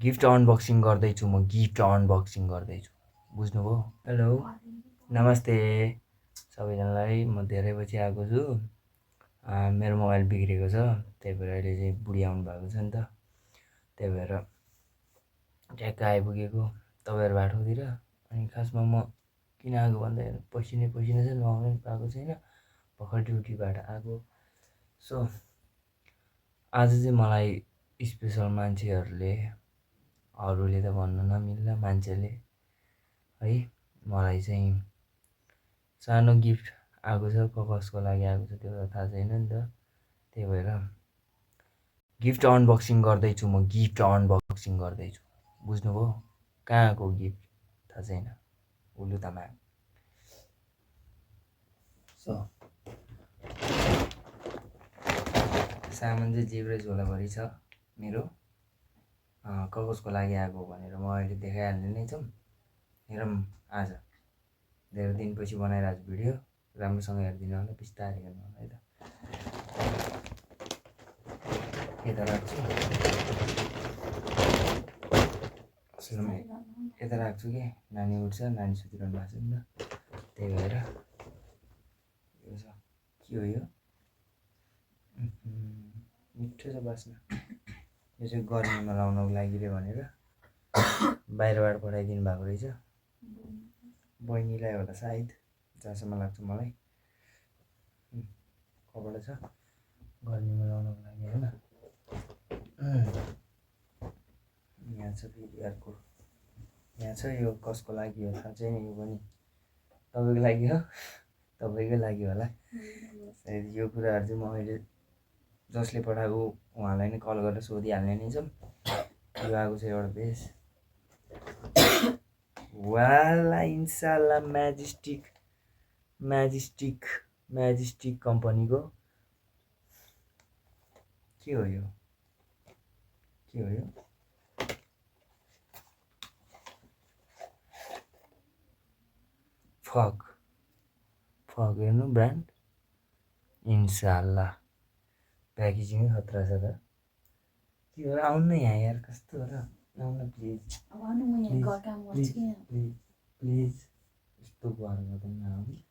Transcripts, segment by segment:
Gift unboxing गर्दैछु म gift unboxing गर्दैछु बुझ्नुभयो। हेलो नमस्ते सबैजनालाई। म धेरै पछि आएको छु। मेरो मोबाइल बिग्रेको छ, त्यही भएर अहिले चाहिँ बुढी आउनु भएको छ नि त, त्यही भएर ठ्याक्क आइपुगेको तपाईँहरू बाटोतिर। अनि खासमा म किन आएको भन्दा पसिनै पसिना चाहिँ नुहाउनै पाएको छैन, भर्खर ड्युटीबाट आएको। सो आज चाहिँ मलाई स्पेसल मान्छेहरूले, अरूले त भन्न नमिल्ला, मान्छेले है मलाई चाहिँ सानो गिफ्ट आएको छ। कसको लागि आएको छ त्यो त थाहा छैन नि त, त्यही भएर गिफ्ट अनबक्सिङ गर्दैछु म गिफ्ट अनबक्सिङ गर्दैछु बुझ्नुभयो। कहाँको गिफ्ट थाहा छैन, उलु तामाङ। सो सामान चाहिँ जिब्रै झोलाभरि छ मेरो। कसको लागि आएको भनेर म अहिले देखाइहाल्ने नै छौँ। हेरौँ, आज धेरै दिनपछि बनाइरहेको छु भिडियो, राम्रोसँग हेरिदिनु होला, बिस्तारै हेर्नु होला है त। यता राख्छु, सुरुमा यता राख्छु कि नानी उठ्छ, नानी सुतिरहनु भएको छ नि त, त्यही भएर यो छ। के हो यो? मिठो छ बास्ना। यो चाहिँ गर्मीमा लाउनको लागि रे भनेर बाहिरबाट पठाइदिनु भएको रहेछ, बहिनीलाई होला सायद, जहाँसम्म लाग्छ मलाई। कपडा छ गर्मीमा लाउनको लागि होइन। यहाँ छ फेरि अर्को, यहाँ छ। यो कसको लागि हो थाहा छैन, यो पनि तपाईँको लागि हो, तपाईँकै लागि होला सायद। यो कुराहरू चाहिँ म अहिले जसले पठाएको उहाँलाई नै कल गरेर सोधिहाल्ने नै छौँ। यो आएको छ एउटा बेस, वाला इन्साल्ला म्याजिस्टिक कम्पनीको। के हो यो? के हो यो? फक हेर्नु, ब्रान्ड इन्साल्ला। प्याकेजिङै खतरा छ त। के हो, आउनु न यहाँ यार, कस्तो हो र, आउनु प्लिज प्लिज। यस्तो गुहार गर्दैन, आउनु प्लिज,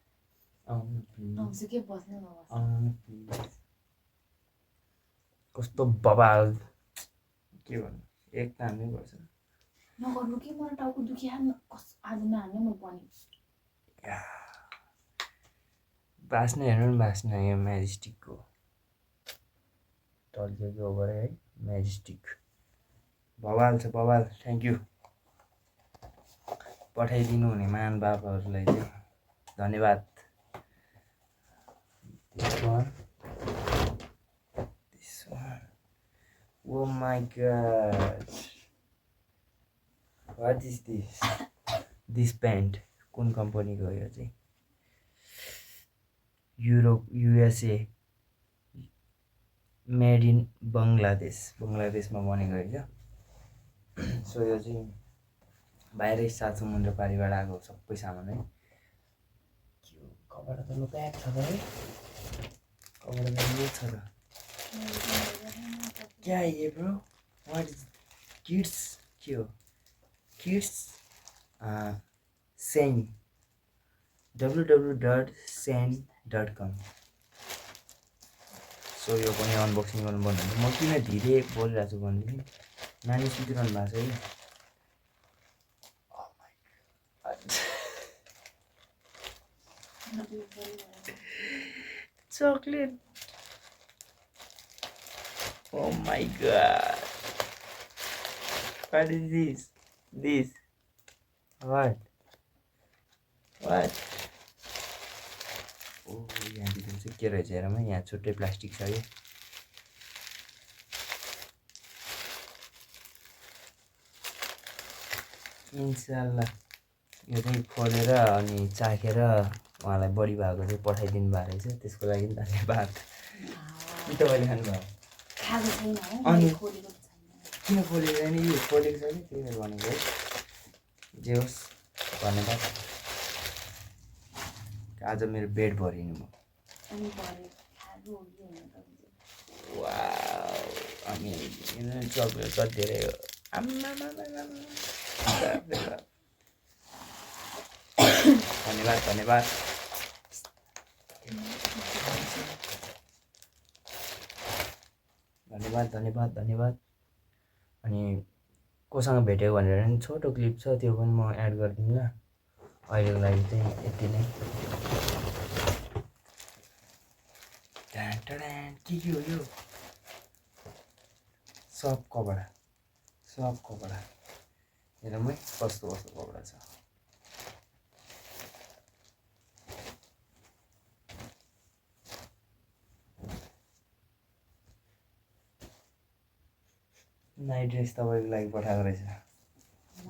आउनु प्लिज। कस्तो बबाल, के भन्नु, एक त हान्नै पर्छ। नगर्नु कि मलाई टाउको दुखिहाल्छ, आज नहाल्ने म पनि। बास्ना हेर्नु न, बास्ना यो म्याजिस्टिकको टल्कियो ओभर है। म्याजिस्टिक बवाल छ, बवाल। थ्याङ्क यू पठाइदिनु हुने महान बाबाहरूलाई चाहिँ धन्यवाद। This one. Oh my god. What is this? This pant कुन कम्पनीको हो यो चाहिँ? USA, मेड इन बङ्गलादेशमा बनेको रहेछ। सो यो चाहिँ बाहिरै 7 समुद्र पारिबाट आएको सबै सामान है। कपडा त लुकाएको छ त है, कपडा त यो छ त। क्या ये ब्रो, वाट इज किड्स? के हो किड्स? सेन www.sen.com। सो यो पनि अनबक्सिङ गर्नु पर्ने हुन्छ। म किन धीरे बोलिरहेको छु भनेदेखि नानी सुतिरहनु भएको छ कि। Chocolate, oh my god, what is this what यहाँभित्र चाहिँ के रहेछ हेरौँ है। यहाँ छुट्टै प्लास्टिक छ कि। इन्साल्ला यो चाहिँ खोलेर अनि चाखेर उहाँलाई बढी भएको चाहिँ पठाइदिनु भएको रहेछ, त्यसको लागि पनि धन्यवाद। तपाईँले खानुभयो? अनि किन खोलेको छैन? यो खोलेको छ कि त्यही भएर भनेको है। जे होस् धन्यवाद। आज मेरो बेड भरिनु म। वाउ, अनि चकलेट कति धेरै हो। आम्मामामामा। धन्यवाद धन्यवाद धन्यवाद धन्यवाद धन्यवाद। अनि कोसँग भेट्यो भनेर नि छोटो क्लिप छ, त्यो पनि म एड गरिदिन्छु ल। अहिलेको लागि चाहिँ यति नै। के हो यो? सब कपडा हेरौँ है कस्तो कस्तो कपडा छ। नाइट ड्रेस तपाईँको लागि पठाएको रहेछ।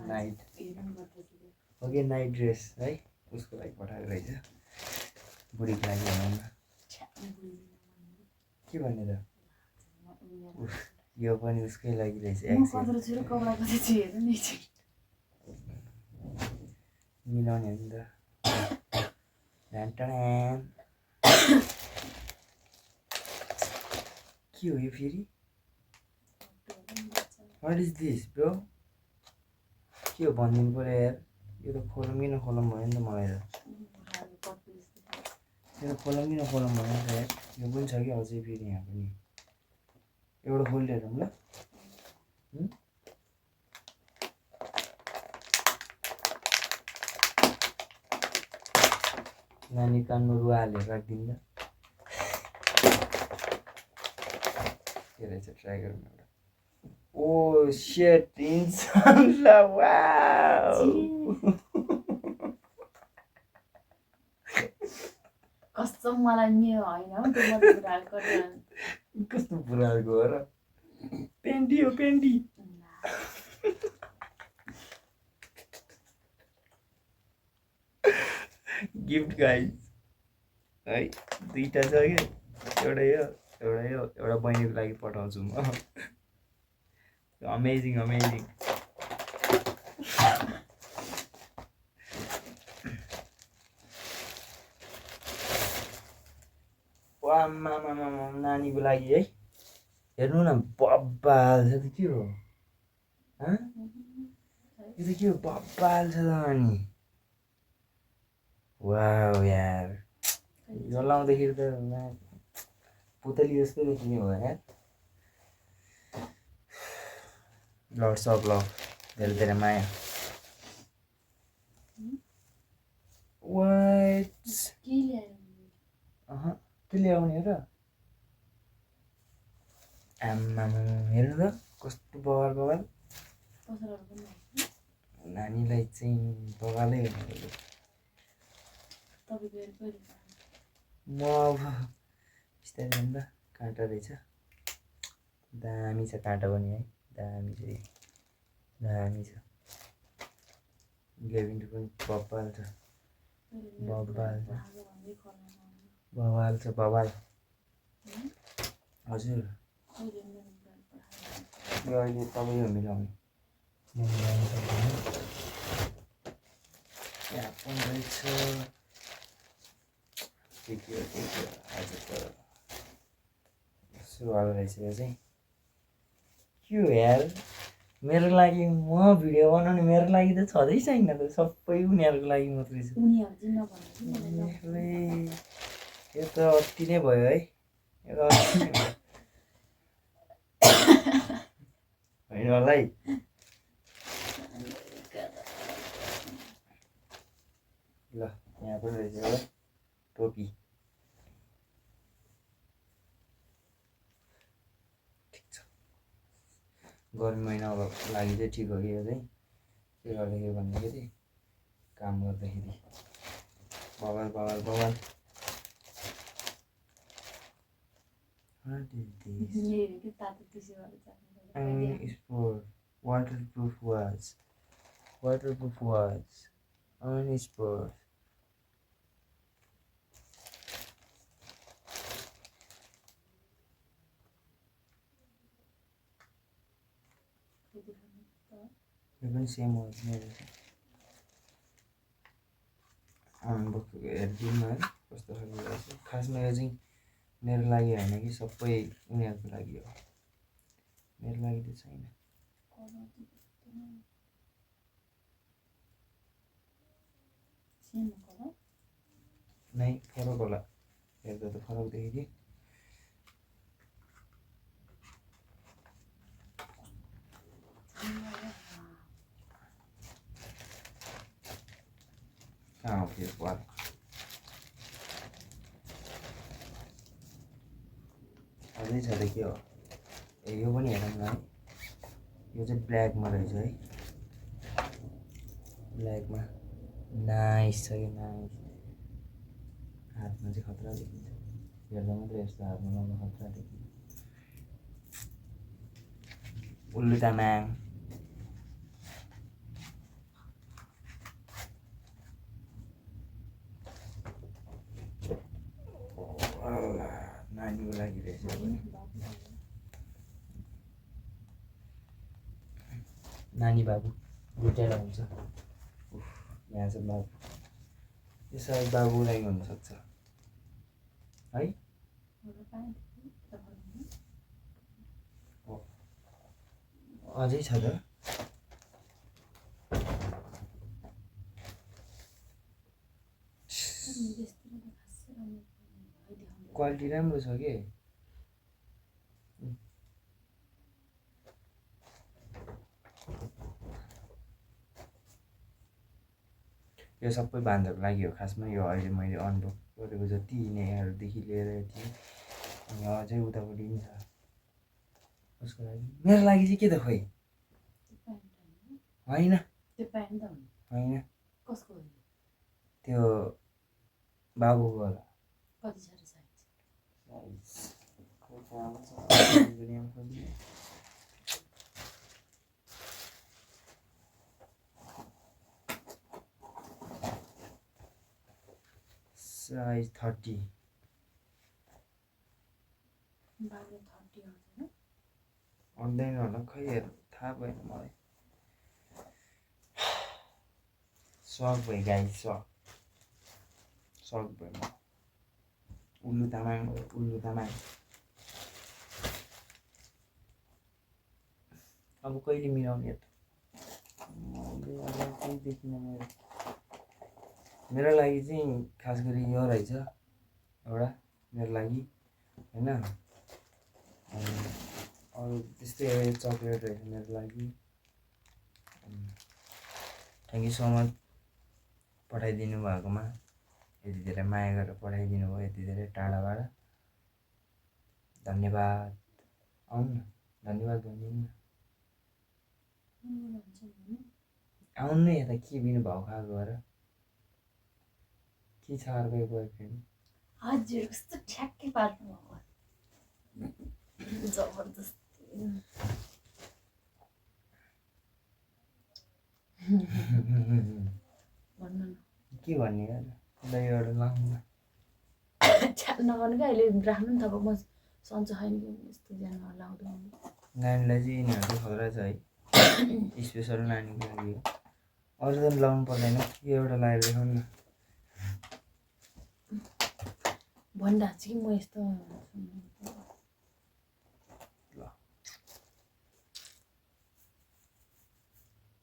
नाइट ओके, नाइट ड्रेस है उसको लागि पठाएको रहेछ। बुढीको लागि भनौँ न। के भन्ने त? यो पनि उसकै लागि रहेछ। मिलाउने हो नि त। के हो यो फेरि? What is this, bro? के हो भनिदिनु पऱ्यो यार। यो त खोलौँ कि नखोलौँ भयो नि त मलाई त। यो त खोलौँ कि नखोलौँ भयो नि त यार। यो पनि छ कि अझै फेरि यहाँ पनि। एउटा खोलिदिएर ल। नानी कानमा रुवा हालेर राखिदिनु। के रहेछ ट्राई गरौँ एउटा। ओ शिट, इन्सानला वाउ। कसम मलाई मेरो होइन हौ त्यो कस्तो बुढाको हो र? पेन्टी हो पेन्टी। गिफ्ट गाइज है, दुईटा छ कि, एउटा बहिनीको लागि पठाउँछु म। Amazing amazing. नानीको लागि है। हेर्नु न बब्बाल छ त। के हो? यो त के हो? बब्बाल छ त नानी। वाउ यार, यो लाउँदाखेरि त पुतली जस्तै देखिने हो यार। लड्स अफ लभ, धेरै धेरै माया। वाट? के ल्याउने हो र? आम्मामा हेर्नु त कस्तो बवाल बवाल। नानीलाई चाहिँ बवालै हो। म अब बिस्तारै जाऊँ ल। काँटा रहेछ, दामी छ काँटा पनि है। दामी छ, दामी छ। गेभिनको पनि बब्बाल छ, बब्बाल छ, बवाल छ बवाल। हजुर यो अहिले तपाईँ हो मिलाउने। म मिलाउनु सक्दिनँ। यहाँ पनि रहेछ। के हो आज त सुरुवाल रहेछ यो चाहिँ। के हो यार? मेरो लागि म भिडियो बनाउने, मेरो लागि त छँदै छैन त। सबै उनीहरूको लागि मात्रै छ। यो त अति नै भयो है। यो त अति नै भयो होइन होला है। ल यहाँ पनि रहेछ एउटा टोपी। ठिक छ, गर्मी महिनाको लागि चाहिँ ठिक हो कि यो चाहिँ। के गर्दाखेरि भन्दाखेरि काम गर्दाखेरि बवाल बवाल बवाल। Sport, waterproof was on sport. यो पनि सेम हो मेरो। अनबक्स हेरिदिउँ न है कस्तो खालको रहेछ। खासमा यो चाहिँ मेरो लागि होइन कि, सबै उनीहरूको लागि हो। मेरो लागि त छैन। कलर त देख्दैन सेम कलर नै फरक होला हेर्दा त फरक देखियो कहाँ हो फेरि वाल अझै छ त के हो ए यो पनि हेरौँ न है यो चाहिँ ब्ल्याकमा रहेछ है ब्ल्याकमा नाइस छ यो नाइस हातमा चाहिँ खतरा देखिन्छ हेर्दा मात्रै यस्तो हातमा लाउँदा खतरा देखिन्छ उल्लु तामाङ नानीको लागि रहेछ यो पनि। नानी बाबु दुइटैलाई हुन्छ उफ, यहाँ चाहिँ बाबु यो सायद बाबुको लागि हुनसक्छ है अझै छ त क्वालिटी राम्रो छ कि यो सबै बान्दाको लागि हो खासमा यो अहिले मैले अनबक्स गरेको जति यिनीहरूदेखि लिएर यति अनि अझै उतापट्टि पनि छ उसको लागि मेरो लागि चाहिँ के त खोइ होइन त्यो प्यान्ट त होइन कसको त्यो बाबुको होला कति साह्रो साइज साइज 30 बाबुले 30 आउँछ आउँदैन होला खै हेर थाहा भएन मलाई सक भयो गाई सक भयो म उल्लु तामाङ अब कहिले मिलाउने त केही देखिनँ मेरो लागि चाहिँ खास गरी यो रहेछ एउटा मेरो लागि होइन अनि अरू त्यस्तै चक्लेट रहेछ मेरो लागि थ्याङ्क यू सो मच पठाइदिनु भएकोमा यति धेरै माया गरेर पठाइदिनु भयो यति धेरै टाढाबाट धन्यवाद आउनु न धन्यवाद भनिदिनु न आउनु यता के बिनु भाउ खाएको भएर के छ अर्को बोयफ्रेन्ड हजुर कस्तो ठ्याक्कै पार्नु भयो जबरजस्ती भन्नु न के भन्ने यार ल एउटा लाउनु न ठ्याक नगर्नु क्या अहिले राख्नु नि तपाईँ म सन्चो छैन कि यस्तो ज्यानमा लाउँदैन नानीलाई चाहिँ यिनीहरू चाहिँ खतरा छ है स्पेसल नानीको लागि हो अरू त लाउनु पर्दैन यो एउटा लगाएर देखाउनु न भनिरहेको छु कि म यस्तो ल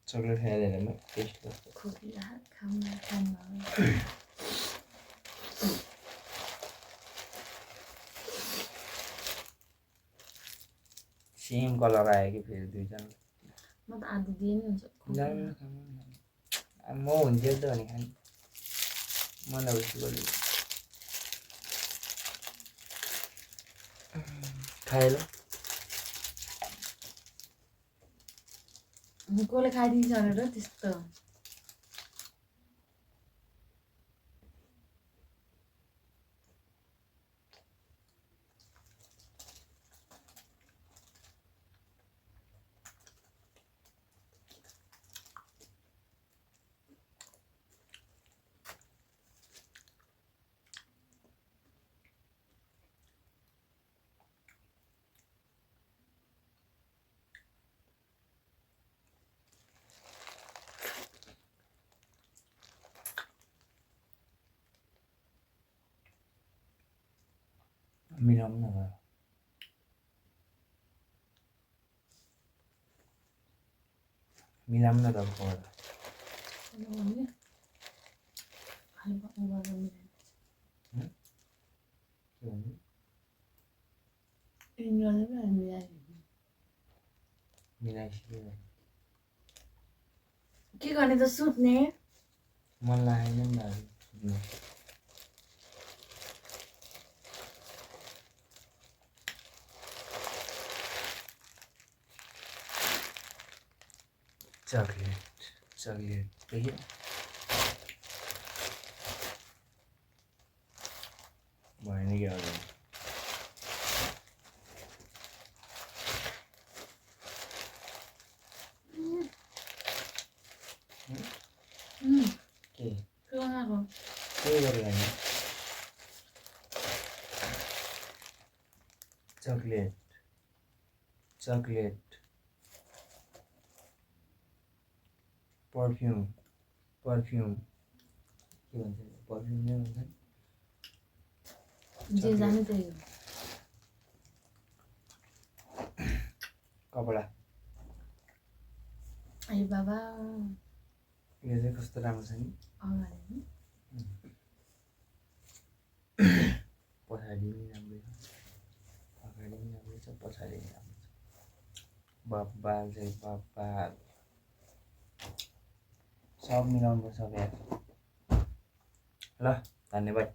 चक्लेट खाइदिएर म टेस्ट गर्छु खोकिला खाउन सेम कलर आयो कि फेरि दुईजना म त आधी दिए नि हुन्छ म हुन्थ्यो त भने खाने मलाई उस्तो गर्नु खायो ल कसले खाइदिन्छ भनेर त्यस्तो मिलाउनु न मिलाउँ न तपाईँकोबाट खालि पकाउनु गरेर मिलाइ के भन्नु इन्जोयले मिलाइ मिलाइसिक्यो के गर्ने त सुत्ने मन लागेन नि त सुत्नु चकलेट देख्यो भएन कि अरू के गर्नु के गरेर नि चकलेट पर्फ्युम के भन्छ पर्फ्युम नै भन्छ जे जाने त्यही हो कपडा ए बाबा यो चाहिँ कस्तो राम्रो छ नि अगाडि पछाडि पनि राम्रै छ अगाडि पनि राम्रै छ पछाडि पनि राम्रो छ बब्बाल चाहिँ बब्बाल सब मिलाउनुपर्छ अब यार ल धन्यवाद